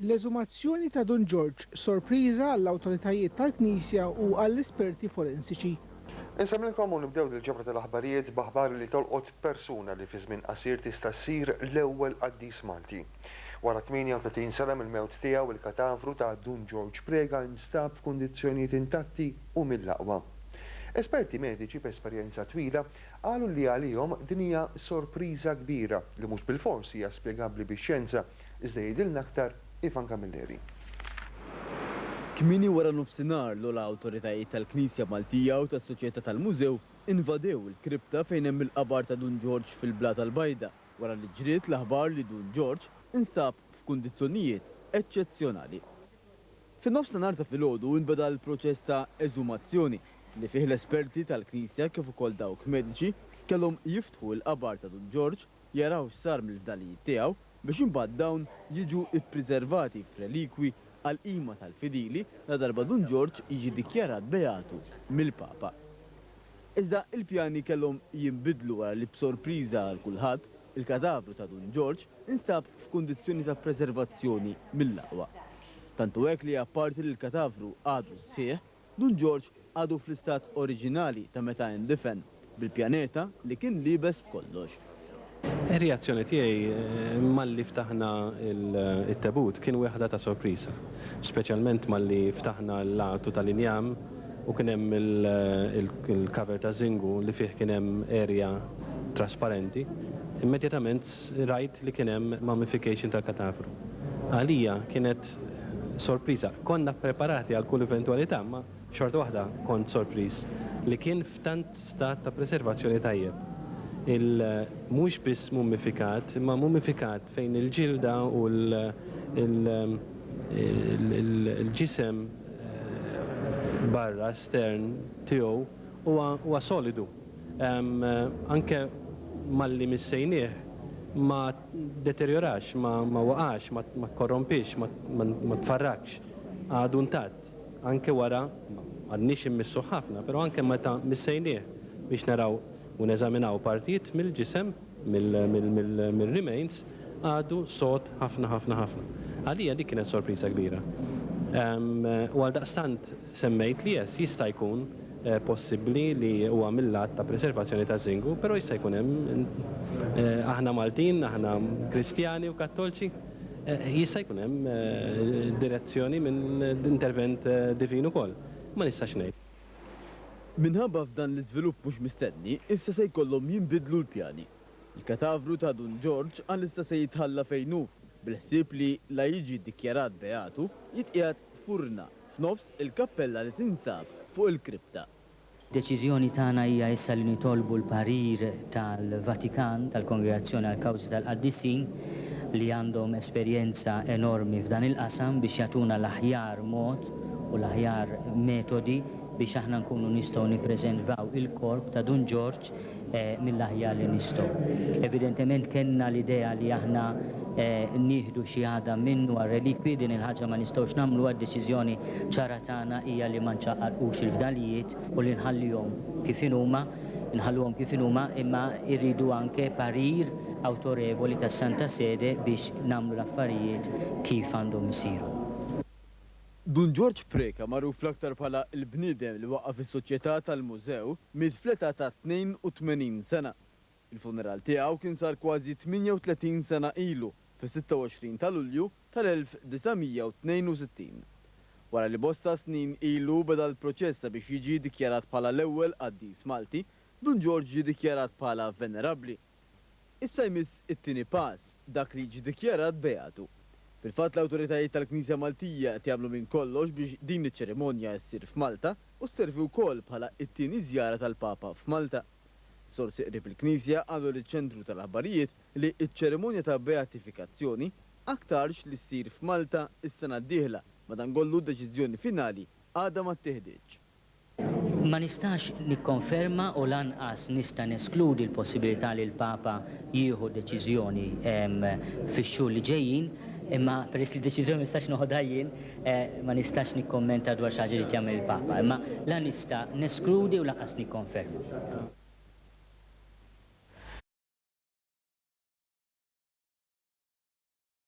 L-eżumazzjoni ta' Dun Ġorġ, sorpriża għall-awtoritajiet tal-Knisja u għall-esperti forensiċi. Insellmilkom u nibdew dil-ġabra tal-aħbarijiet b'aħbar li tolqot persuna li fi żmien qasir tista' ssir l-ewwel qaddis Malti. Wara 38 sena mill-mewt tiegħu, il-katavru ta' Dun Ġorġ Preca nstab f'kundizzjonijiet intatti u mill-aqwa. Esperti mediċi b'esperjenza twila qalu li għalihom din hija sorpriża kbira li mhux bilfors hija spjegabbli bix-xjenza Iżda jgħidilna aktar Ivan Camilleri. Kmieni wara nofsinhar l-ogħla awtoritajiet tal-Knisja Maltija u tas-Soċjetà tal-Mużew invadew il-kripta fejn hemm il-qabar ta' Dun Ġorġ fil-Blata l-Bajda wara li ġriet l-aħbar li Dun Ġorġ instab f'kundizzjonijiet eċċezzjonali. Fin-nofs ta' nhar ta' filgħodu inbeda l-proċess ta' eżumazzjoni li fih l-esperti tal-Knisja kif ukoll dawk mediċi kellhom jiftħu l-qabar ta' Dun Ġorġ, jaraw x'sar mill-fdalijiet tiegħu biex imbagħad dawn jiġu ppriservati f'relikwi għall-qima tal-fidili ladarba Dun Ġorġ jiġi dikjarat beatu mill-Papa. Iżda il-pjani kellhom jinbidlu wara li b'sorpriża għal kulħadd, il-katavru ta' Dun Ġorġ instab f'kundizzjoni ta' preservazzjoni mill-aqwa. Tant hu hekk li apparti li l-katavru għadu sħiħ, Dun Ġorġ għadu fl-istat oriġinali ta' meta indifen, bil-pjaneta li kien liebes b'kollox. Ir-reazzjoni tiegħi malli ftaħna t-tebut kien waħda ta' sorpriża, speċjalment malli ftaħna l-għatu tal-injam u kien hemm il-cover ta' żingu li fih kien hemm area trasparenti. Immedjatament rajt li kien hemm mummification tal-katavru. Għalija kienet sorpriża. Konna ppreparati għal kull eventwalità, imma xorta waħda kont sorpriż li kien f'tant stat ta' preservazzjoni tajjeb. Il mhux biss mummifikat, imma mummifikat fejn il-ġilda u l-ġisem barra estern tiegħu huwa solidu. Anke malli missejnieh ma ddeterjorax, ma waqax, ma kkorrompiex, ma tfarrakx. Għadu intatt. Anke wara, m'għadniex immissuh ħafna, però anke meta missejnieh biex naraw u neżaminaw partijiet mill-ġisem, mill-remains, għadu sod ħafna ħafna ħafna. Għalija dik kienet sorpriża kbira. U għaldaqstant semmejt li yes, jista' jkun possibbli li huwa mil-lat ta' preservazzjoni taż-żingu, però jista' jkun hemm, aħna Maltin, aħna Kristjani u Kattolċi, jista' jkun hemm direzzjoni minn intervent divin ukoll. Ma nistax ngħid. Minħabba f'dan l-iżvilupp mhux mistenni, issa se jkollhom jinbidlu l-pjani. Il-katavru ta' Dun Ġorġ għalissa se jitħalla fejn hu, bil-ħsieb li la jiġi ddikjarat beatu, jitqiegħed f'urna f'nofs il-kappella li tinsab fuq il-kripta. Deċiżjoni tagħna hija issa li nitolbu l-parir tal-Vatikan, tal-Kongregazzjoni għall-Kawżi tal-Qaddisin, li għandhom esperjenza enormi f'dan il-qasam biex jagħtuna l-aħjar mod u l-aħjar metodi biex aħna nkunu nistgħu nippreżentvaw il-korp ta' Dun Ġorġ mill-aħjar li nistgħu. Evidentement kellna l-idea li aħna nieħdu xi għadam minnu għar-relikwi, din il-ħaġa ma nistgħux nagħmluha, d-deċiżjoni ċara tagħna hija li ma nċaqalqux il-fdalijiet u li nħallihom kif inhuma, nħalluhom kif inhuma imma rridu anke parir awtorevoli tas-Santa Sede biex nagħmlu l-affarijiet kif għandhom isiru. Dun Ġorġ Preca, magħruf l-aktar bħala l-bniedem li waqqaf is-Soċjetà tal-Mużew, miet fl-età ta' 82 sena. Il-funeral tiegħu kien sar kważi 38 sena ilu, fis-26 ta' Lulju tal-1962. Wara li bosta snin ilu beda l-proċess sabiex jiġi dikjarat bħala l-ewwel qaddis Malti, Dun Ġorġ ġie dikjarat bħala Venerabbli. Issa jmiss it-tieni pass, dak li jiġi dikjarat beatu. Fil-fatt l-awtoritajiet tal-Knisja Maltija qed jagħmlu minn kollox biex din iċ-ċerimonja ssir f'Malta u sservi wkoll bħala t-tieni żjara tal-Papa f'Malta. Sorsi qrib il-Knisja qalu liċ-Ċentru tal-Aħbarijiet li ċ-ċerimonja ta' beatifikazzjoni aktarx li ssir f'Malta s-sena d-dieħla madankollu d-deċiżjoni finali għadha ma ttieħditx. Ma nistax nikkonferma u lanqas nista' neskludi l-possibilità li l-Papa jieħu deċiżjoni fix-xhur li ġejjin. Imma peress li d-deċiżjoni ma nistax noħodha jien, ma nistax nikkommenta dwar xi ħaġa li jrid jagħmel il-Papa. Imma la nista' neskludi u lanqas nikkonferma.